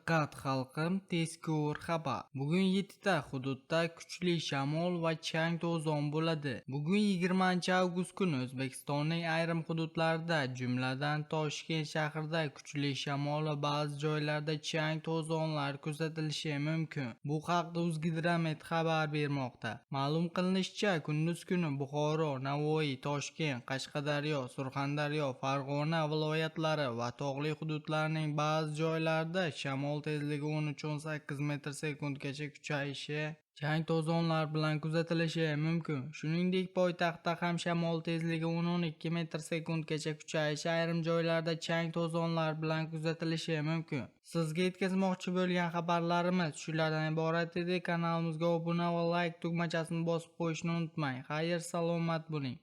Diqqat, xalqim, tezkor xabar. Bugun 7 ta hududda kuchli shamol va chang-to'zon bo'ladi. Bugun 20-avgust kuni O'zbekistonning ayrim hududlarida, jumladan Toshkent shahrida kuchli shamol va ba'zi joylarda chang-to'zonlar kuzatilishi mumkin. Bu haqda O'zgidromet xabar bermoqda. Ma'lum qilinishicha, kunduz kuni Buxoro, Navoiy, Toshkent, Qashqadaryo, Surxondaryo, Farg'ona viloyatlari va tog'li hududlarning ba'zi joylarida shamol tezligi 13-18 metr sekundgacha kuchayishi, chang-to'zonlar bilan kuzatilishi mumkin. Shuningdek, poytaxtda ham shamol tezligi 10-12 metr sekundgacha kuchayishi, ayrim joylarda chang-to'zonlar bilan kuzatilishi mumkin. Sizga yetkazmoqchi bo'lgan xabarlarimiz shulardan iborat edi. Kanalimizga obuna va like tugmachasini bosib qo'yishni unutmang. Xayr, salomat bo'ling.